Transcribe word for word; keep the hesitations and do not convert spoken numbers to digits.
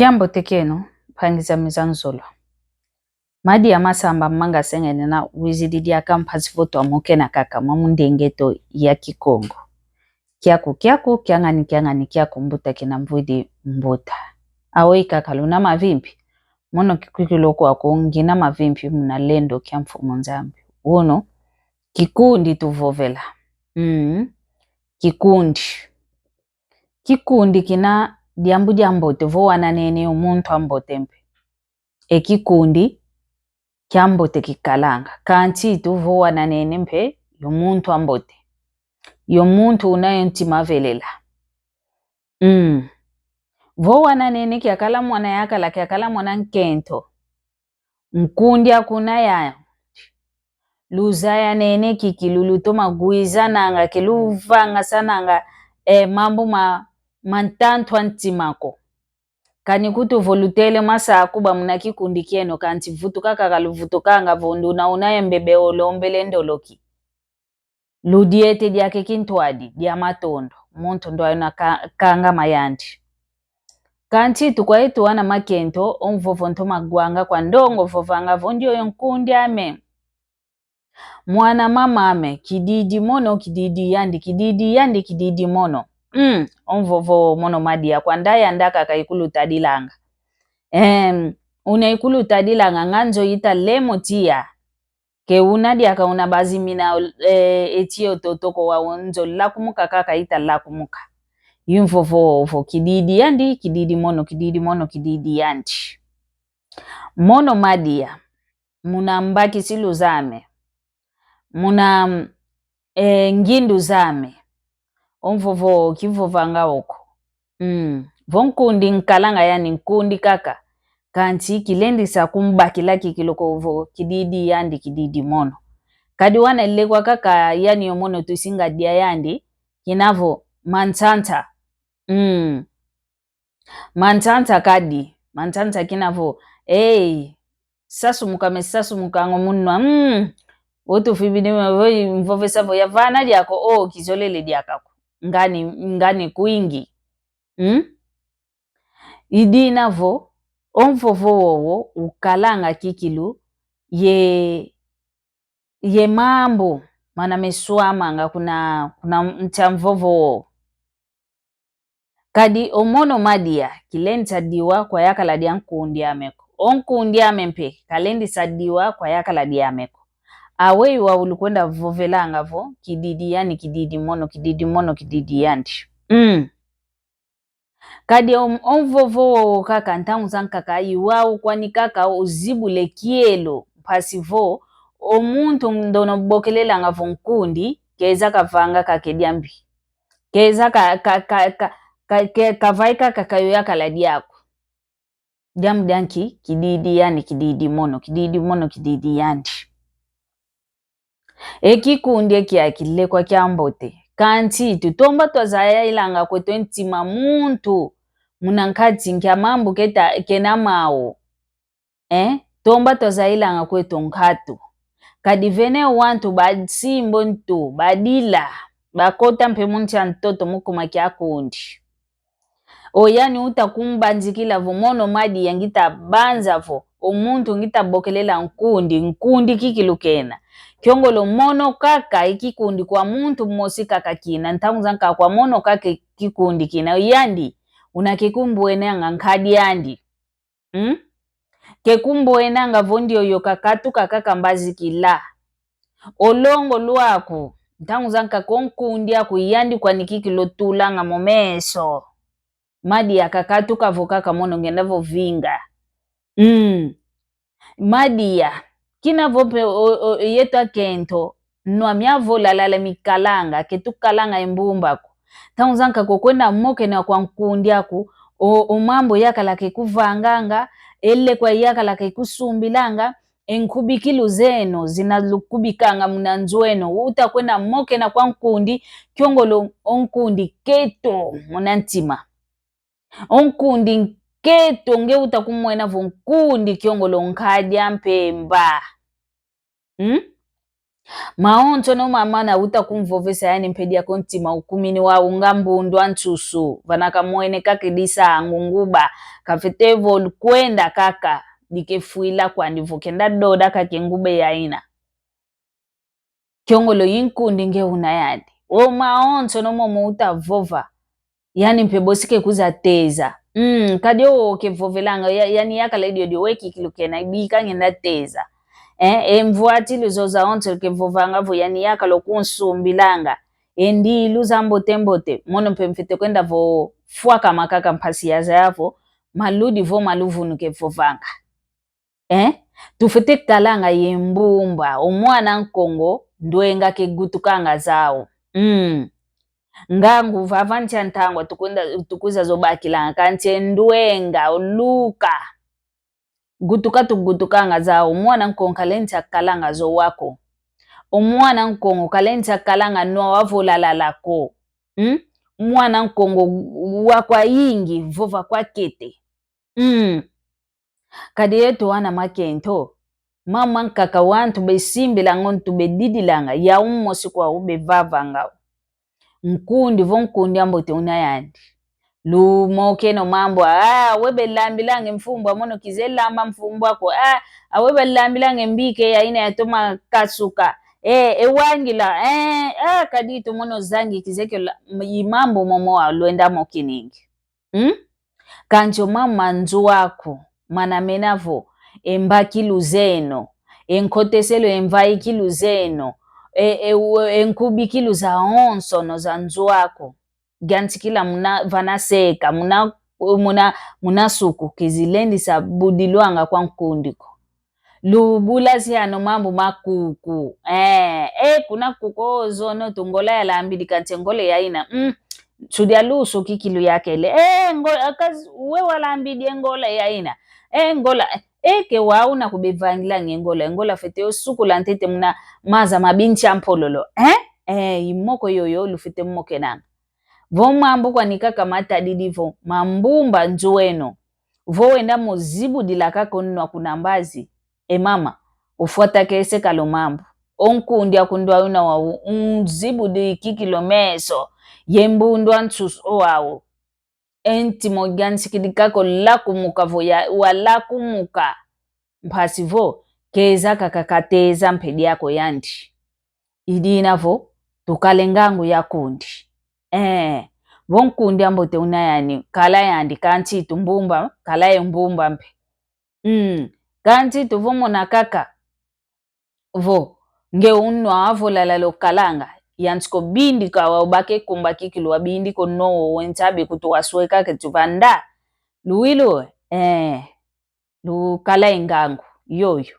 Kiambote kieno, mpangi zame za nzolo. Madia masamba manga sengene na wizidi diaka mpasi vo twamokena kaka mwa mu ndinga eto ya Kikongo. Kiaku, kiaku, kiangani, kiangani, kiaku mbuta kina mvwidi mbuta. Aweyi kaka luna mavimpi. Mono kikilu kwaku ngina mavimpi muna lendo kia Mfumu Nzambi. Uno, kikundi tuvovela. Mm. Kikundi. Kikundi kina diambu diambote vo wananene yo muntu ambote mpe. E kikundi kiambote kikalanga. Kansi tu vo wananene mpe yo muntu ambote. Yo muntu una yo ntima avelela. Mm. Vo wananene kiakala mwana yakala, kiakala mwana nkento. Nkundi aku una ya. Luzayanene kikilu, lutoma gwizananga, ke luvangasananga, eh, mambu ma, ma ntantu a ntima ko. Kani kutu vo lutele masa kuba muna kikundi kieno, kansi vutuka kaka luvutukanga vo nduna una ye mbebe olombele ndoloki. Ludiete diaka kintwadi dia matondo, muntu ndwayo na ka-, kangama yandi. Kansi tukwa etu wana makento, o mvovo ntoma gwanga kwa ndongo vovanga vo ndioyo nkundi ame. Mwana mama ame, kididi mono, kididi yandi, kididi yandi, kididi mono. Mm, o mvovo mono Madia kwa ndaya ndaka ka ikulutadilanga. Em, una ikulutadilanga nga nzo ita lemo tiya. Ke una diaka una bazimina, eh, etiyo totoko wa nzo lakumuka kaka ita lakumuka. Yu mvovo vo kididi yandi, kididi mono, kididi mono, kididi yandi. Mono Madia, muna mbakisilu zame, muna, eh, ngindu zame, o mvovo kivovanga oko. Mm. Vo nkundi nkalanga yani nkundi kaka. Kansi kilendisa kumbakila kikilu ko vo kididi yandi kididi mono. Kadi wana lekwa kaka yani yo mono tusinga dia yandi, kina vo mantsantsa. Mm. Mantsantsa kadi, mantsantsa kina vo, ei, sasumuka me sasumuka ngo munwa, mm, vo tufibidi me, vo mvovesa vo yavana diaka, o, kizolele diaka ko. Ngani, ngani kwingi. Mm? Idina vo, o mvovo wowo ukalanga kikilu ye, ye mambu mana meswamanga kuna, kuna ntia mvovo wowo. Kadi o mono Madia kilendisa diwa kwa yakala dia nkundi ame ko. O nkundi ame mpe kalendisa diwa kwa yakala diame ko. Aweyi wa ulukwenda vovelanga vo kididi yani kididi mono, kididi mono, kididi yandi. Mm. Kadi o, o mvovo wowo kaka ntangu zankaka i wau kwani kaka uzibule kielo mpasi vo o muntu ndono bokelelanga vo nkundi keza kavanga kaka e diambi. Keza ka, ka, ka, ka, ka, ke, kavaika kaka yo yakala diaku. Diambu dia nki? Kididi yani, kididi mono, kididi mono, kididi yandi. E kikundi e kiaki lekwa kiambote. Kansi tutomba twazayailanga kweto e ntima muntu muna nkati nkia mambu keta, kena mau. Eh? Tomba twazailanga kweto nkatu. Kadi vene wantu basimbo ntu, badila, bakota mpe mu nsi a ntoto mu kuma kia kundi. O yani uta kumbanzikila vo mono Madia ngita banza vo, o muntu ngita bokelela nkundi, nkundi kikilu kena. Kiongolo mono kaka e kikundi kwa muntu mosi kaka kina, ntangu zankaka kwa mono kaka e kikundi kina. O yandi, una ke kumbwenanga nkadi andi. Hmm? Ke kumbwenanga vo ndioyo kakatuka kaka mbazikila. O longo lwaku, ntangu zankaka o nkundi aku yandi kwani kikilu otulanga mo meso. Madia kakatuka vo kaka mono ngenda vo vinga. Mm. Madia, kina vo mpe o, o, yeto akento, nwa miavolalala mikalanga, ke tukalanga e mbumba ko. Ntangu zankaka okwenda mokena kwa nkundi aku, o, o mambu yakala ke kuvanganga, e lekwa yakala ke kusumbilanga, e nkubikilu zeno zina lukubikanga muna nzo eno, uta kwenda mokena kwa nkundi, kiongolo o nkundi keto muna ntima. O nkundi nketo nge uta kumwena vo nkundi kiongolo nkadi a mpemba. Hmm? Mawonso no mama na uta kumvovesa yani mpedi ako ntima ukumini wau nga mbundu a nsusu, vana kamwene kaka disangu nguba, kafete vo lukwenda kaka, dikefwila kwandi vo kenda doda kaka e nguba yaina. Kiongolo i nkundi nge una yandi. O mawonso no momo uta vova. Yani mpe bosi kekuza teza. Mm, kadi o kevovelanga, ya-, yani yakala diodio we kikilu kena, bika ngenda teza. Eh, e mvwatilu zo zawonso kevovanga vo yani yakala kunsumbilanga. E ndilu za mbote mbote, mono mpe mfwete kwenda vo fwakama kaka mpasi yazaya vo, maludi vo maluvunu kevovanga. Eh? Tufwete kalanga ye mbumba, o mwana Nkongo, ndwenga kegutukanga zau. Mm. Ngangu vava ntia ntangwa tukwenda, tukwiza zo bakilanga, kansi e ndwenga, o luka. Gutuka tugutukanga zau, o mwana Nkongo kalendi kalanga zo wa ko. O mwana Nkongo kalendi kalanga nwa wa vo lalala ko. Mm? Mwana Nkongo wa kwa yingi, vova kwa kete. Mm. Kadi yeto wana makento, mama nkaka wantu besimbilanga, ntu bedidilanga, yau mosi kwau bevavanga. Nkundi vo nkundi a mbote una yandi. Lumokeno mambu, ah, awe belambilanga mfumbwa mono kize lamba mfumbwa ko, ah, awe belambilanga mbike yaina yatoma kasuka, eh, ewangila, eh, ah, kadi tu mono zangi kize ke la, i mambu momo wa lwenda mokiningi. Hmm? Kansi o mama nzo aku, mana mena vo, e mbakilu zeno, e nkoteselo e mvaikilu zeno, e, e, e nkubikilu zawonsono za nzo aku. Giantikila muna, vana seka, muna, muna, muna suku, kizilendisa budilwanga kwa nkundi ko. Lubula ziano mambu ma kuku. Eh, eh, kuna kuku ozono tu ngola yalambidi kansi ngola yaina. Mm, sudia lusu kikilu yakele. Eh, ngo-, akaz-, we walambidi ngola yaina. Eh, ngola, eh, ke wau na kubevangilanga ngola. Ngola fwete o sukula ntete muna maza ma binsi a mpololo. Eh? Eh, i moko yoyo lufwete mokenanga. Vo mambu kwani kaka matadidi vo, mambumba nzo eno. Vo wenda mo zibudila kaka o nwa kuna mbazi. E mama, ufwata kese kala o mambu. O nkundi a kundu a una wau, unzibudi kikilu meso. Ye mbundu a nsusu wau. E ntima ogiantikidi kaka o lakumuka vo ya, walakumuka. Mpasi vo, keza kaka kateza mpedi ako yandi. I dina vo, tukale ngangu ya kundi. Eh, vo nkundi a mbote una yani, kala yandi, kansi tu mbumba, kala ye mbumba mpe. Mm, kansi tu vo mona kaka. Vo, nge unwa wa vo lalala okalanga, yantika obindika wa ubake kumba kikilu wabindika o nwa wo wensi abe kutu wasweka keti vanda. Luwilu, eh, lukala e ngangu, yoyo.